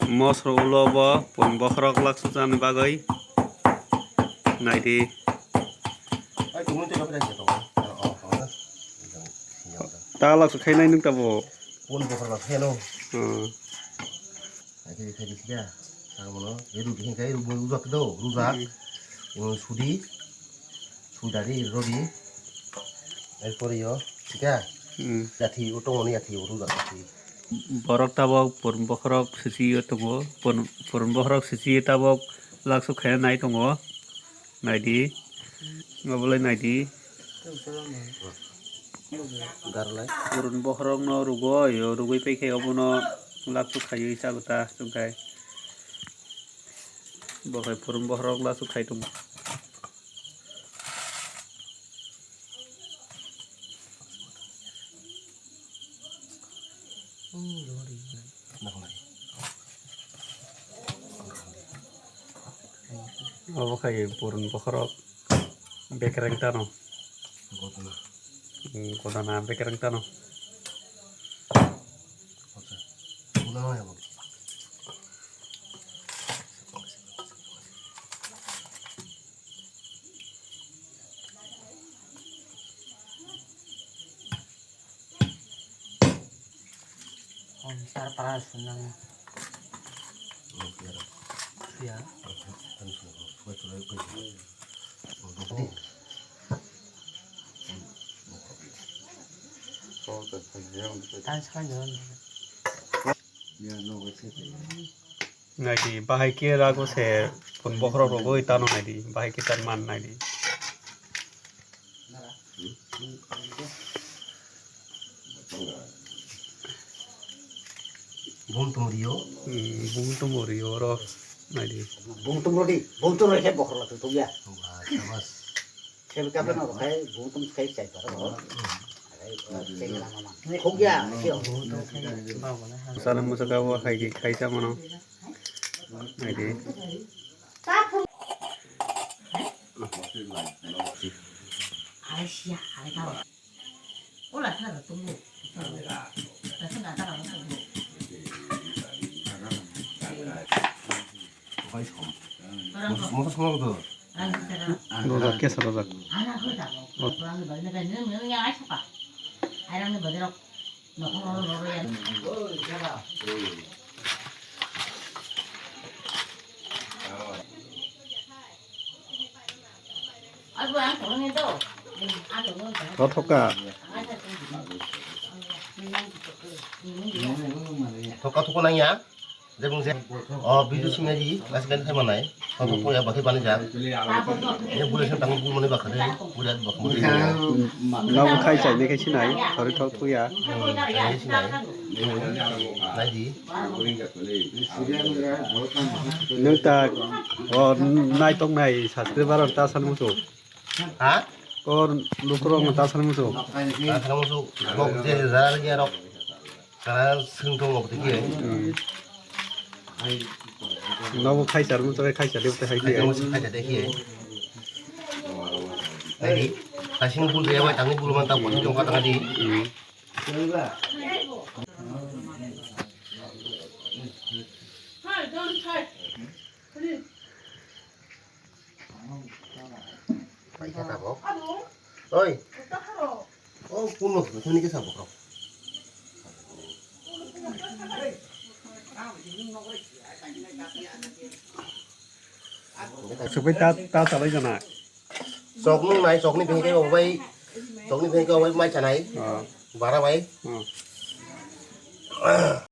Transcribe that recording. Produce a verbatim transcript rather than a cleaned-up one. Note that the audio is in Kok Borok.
Mosro ulo bo pun bokhorok laksu chani bagwi. Naidi. Ta laksu khainai nwng tabo. Pun bokhorok kheno. Hmm. Khaidi khaidi siya. Sangmono. Eru dihin kai ru ujak do rujak. Hmm. Ino sudi. Sudari rodi. Erpore yo. Siya. Hmm. Yathi utong oni yathi uru yathi. Borok tabok pur-, bokhorok sisi yo tongo. Pur-, purun bokhorok sisi yo tabok laksu khaina nai tongo. Naidi. Obolai naidi. Garlai. Purun bokhorok no rugo yo, rugui pai khe obono laksu khaiwi chago ta chwng khai. Bo khai purun bokhorok laksu khai tongo. Obo khai purun bokhorok bekereng tano. Godona. Hmm, godona bekereng tano. Acha. Godona ya, bang. Om sar para sunang. Ya. Tan sakan jalan. Naidi, bahai khe rago se pun bokhorok rogoi tano naidi, bahai khe tan man naidi. Bung tum rio. Hmm, bung tum rio ro naidi. Bung tum rodi, bung tum rodi bokhorok tu ya. Wah, sabas. Khe bwkha phano rw khai, bung tum khai chai paro. Khogya, khe. Sana musa ka wa khai ki khai sa mano. Naidi. Ai sia, ai ka. Ola thara tumbu. Motor sama betul. Rojak, kesa rojak. Rothoka. Thoka thoka nang ya. Jebong je, o, bidu singari, last kali khai manai. Thoka thoka ya, bakhe bani ja. Ye bule sen tang bul mani bakhe, bule bakhe mani. Nabo khai chai, ne khai sinai, thori thok thuya. Hmm, khai sinai. Nai di. Nung ta, o, nai tong nai, subscriber ta san musu. Ha? Kor lukurok no ta san musu. Ta san musu, bok je jara lagi arok. Kara swng tongo tiki. Hmm. Nobo khaisa rwng tong khaisa de tei hai de. Khaisa rwng tong khaisa de khe. Ai di. Kasing bul de bai tangni bul man ta bol tong kha tang di. Hmm. Paikha tabok. Oi. O, kuno, kuno ke sabok rok. Supai ta, ta chalai jana. Choknung nai, chokni bini ke obai, chokni bini ke obai mai chanai. Ah. Bara bai. Ah.